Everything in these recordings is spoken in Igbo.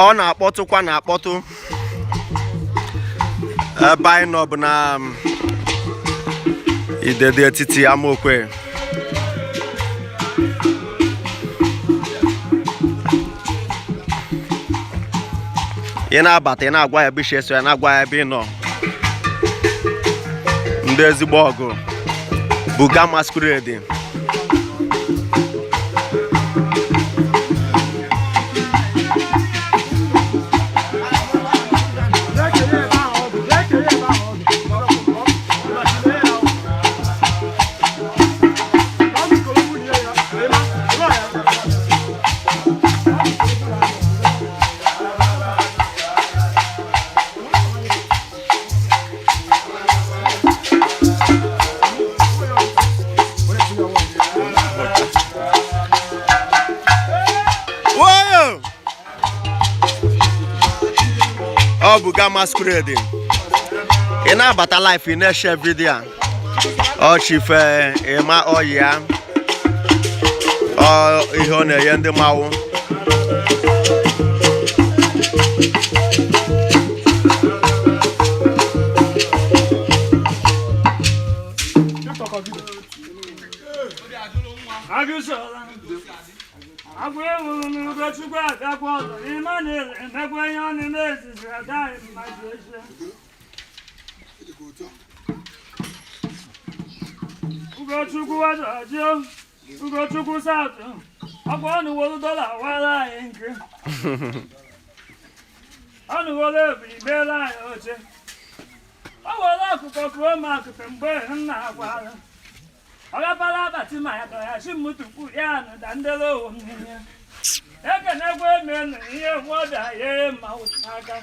Ọ na-akpọtụkwa na-akpọtụ. Ebe anyị nọ bụ na Idede Etiti Amokwe. Ị na-abata, ị na-agwa ya ebe i si eso ya, na-agwa ya ebe ị nọ. Ndị ezigbo ọgụ Buga Masquerade. Ọ Buga Masquerade. Ị na-abata live, ị na-eshare video a. Ọ Chief Emma ọyị ya, ọ ihe ọ na-enye ndị mmanwụ. Agwa ewuru n'Ugochukwu abịakwa ọzọ Emmanuel emekwa ihe ọ na-eme ezizi agaghị mmadụ ezie. Ugochukwu wajọjụ Ugochukwu South ọkwa ọnụ wolu dọla wara anyị nke ọnụ wolu ebiri meela anyị oche o were ọkụkọ kụọ m akụkụ mgbe m na-agwara ọgapara akpati ma ya dọya chi m tupu ya nụda ndere owo m n'ihe ekenekwa emenu ihe nwa ọbịa ya ma n'aka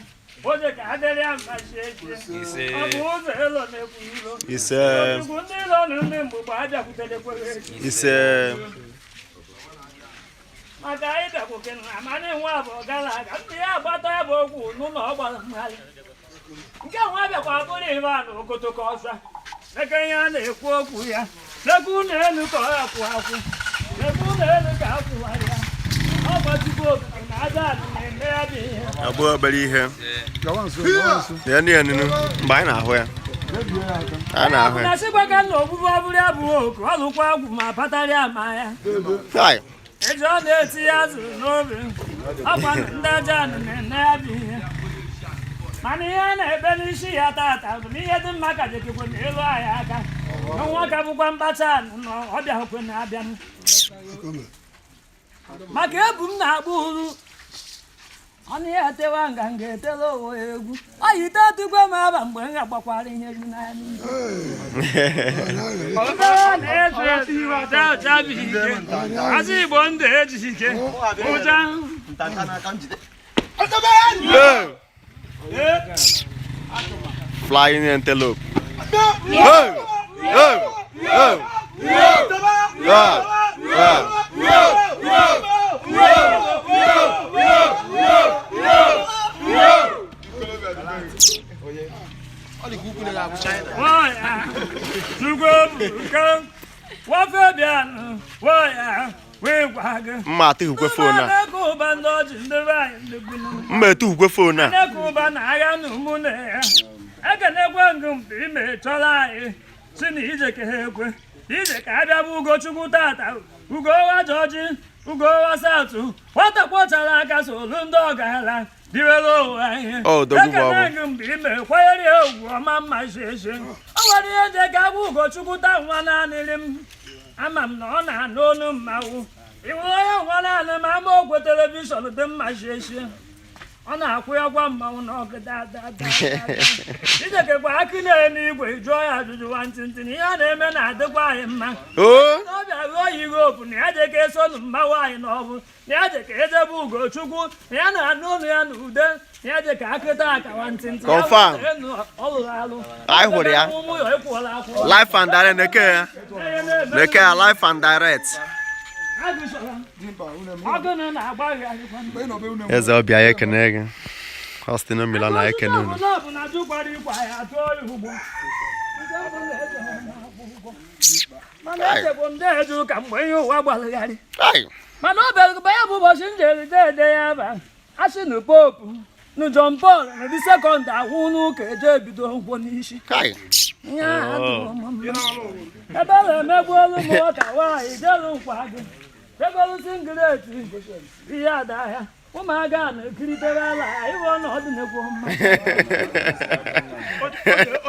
oje ka adịrị ya mma chie echie ọ bụ ụzọ elo na-ekwu ilo. Ise. Chukwu ndị ilo na ndị mgbugbo abịakwuterekwere echi. Ise. Maka anyị bịakwuke na amana nwa abụọ gara aga ndị ya agbata ya bụ okwu n'ụlọ ọ gbara mgharị nke nwa bịakwa bụrụ ibe a na okotoko ọsa leke ihe a na-ekwu okwu ya leke ụlọ elu ka ọ akwụ akwụ leke ụlọ elu ka akwụwara ya ọ gbachukwu okike na aja ala na-eme ya bụ ihe. Ọ bụghị obere ihe. Nenu ya nenu mgbe anyị na-ahụ ya, a na-ahụ ya. Na sịkwa ka nna ogbugbu ọ bụrụ ya bụ oku ọlụkwa agwụ ma patarịa ma ya. Hai. Eji ọ na-eti ya azụ n'obi ọkwa ndị aja anụ na-eme ya bụ ihe mana ihe a na-ekpe n'isi ya tata bụ na ihe dị mma ka jekekwe na elu anyị aka na nwa ka bụkwa mkpacha anụ na ọ bịahụkwe na abịa maka ebu m na-akpụ uru ọnụ ya etewa nganga etela onwe ya egwu oyite otigwe m aba mgbe m ga-agbakwara ihe ju n'anya azụ Igbo ndụ ejighị ike ụja. Hey! Flying antelope. Hey! Hey! Hey! Ah! Ah! Waya, Chukwu wafebianụ waya wee gwa gị. Mma atụghịkwe phone a. Na-eke ụba ndị ọjị ndị be anyị ndị gbunu. Mma etughikwe phone a. Na-eke ụba na agha na ụmụnne ya. Ekenekwe ngụ mgbe ime chọrọ anyị si na ije ka ha ekwe. Ije ka abịa bụ Ugochukwu tata Ugowa Jọji Ugowa Satụ nwata kwọchara aka solu ndị ọgara diwere ụwa ihe. Ọ, odogwu bụ ọ bụ. Ekene ngụ mgbe ime kwanyere ya ugwu ọma mma sheshe. Ọ nwere ihe je ka agwa Ugochukwu taa nwa naanịrị m. Ama m na ọ na-anụ olu mmanwụ. Iwu onye nwa naanị m ama okwe television dị mma sheshe. Ọ na-akwụ ya gwa mmanwụ n'ọkụ daa daa daa daa. Ijekekwa akị na-enu igwe jụọ ya ajụjụ nwantịntị na ihe a na-eme na-adịkwa anyị mma. O! Ọ bịa ruo Europe na ya je ka esonu mmanwụ anyị n'ọbụ na ya je ka ejebe Ugochukwu na ya na-anụ olu ya na ude na ya je ka akịta akawa ntịntị. Confirm. Ọ lụrụ alụ. Anyị hụrụ ya. Ụmụ ya ekwuola akwụọ. Live and direct na-eke ya. Na-eke ya live and direct. Ọgụnụ na-agbagharịkwa. Eze ọbịa ya ekene gị. Austin Omila na ekene unu. Ọ bụ na jụkwara ikwa ya atụọ ya ugbo. Nke mbụ na eze ha na-akwụ ụgwọ. Mana echekwa m deeje ụka mgbe ihe ụwa gbalịgharị. Hai! Mana ọ bịara ya bụ ụbọchị m jere dede ya aba. Asị na popu na John Paul na the second ahụ n'ụka eje ebido nkwụ n'isi. Kai. Ihe ahụ adịghị m mma. Ebe a na-emegbuolu m nwata nwaanyị jelu nkwa gị jegolu singlet ihe ada ahịa ụmụaka a na-ekiritere ala ya ịhụ ọnọdụ na-ekwo mma.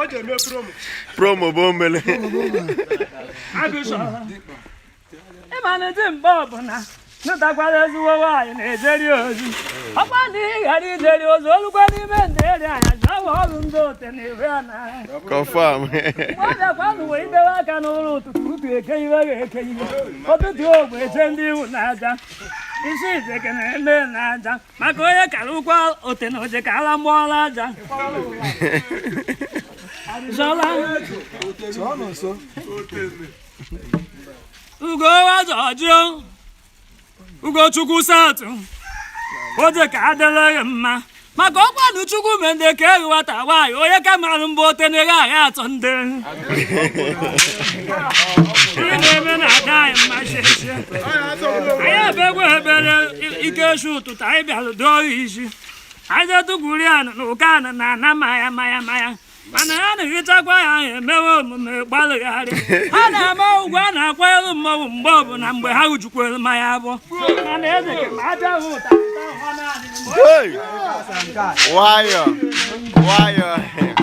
O ji eme promo. Promo bụ omele. Agụsọla. Ịma na dị mgbe ọbụla nụtakwara ezigbo nwaanyị na-ejeri ozi ọkwa na ị ghara ijeri ozi olukwa n'ime nderi anya jụọ ọrụ ndị ote na iwe ya n'ahịa. Confirm. Mgbe ọ bịakwa n'ụwa idewe aka n'ụlọ ụtụtụ utu eke iwe ga-eke iwe ụtụtụ ogbe eche ndị iwu na-aja isi ijeke na-eme na-aja maka onye kara ụkwa ote na oje ka ala mgbọọla aja. Zọla. Ugo wazọjụ Ugochukwu satụ oje ka adịla gị mma maka ọkwanụ Chukwu mende ka ehi nwata nwaanyị onye ka marụ mbụ oteneghe agha atọ ndị ihe na-eme na ada anyị mma shiesie anyị ebegwa ebere ike esu ụtụtụ anyị bịara dụọ ya isi anyị jetụkwuri anụ na ụka anụ na ana maya maya maya mana ha na-ehichakwa ya ahụ emewe omume gbalịgharị ha na-ama ugwu a na-akwanyere mmọnwụ mgbe ọbụla mgbe ha jukwere mmanya abụọ mana eze ka ma aja hụ ụta Hey! Nwayọ. Nwayọ.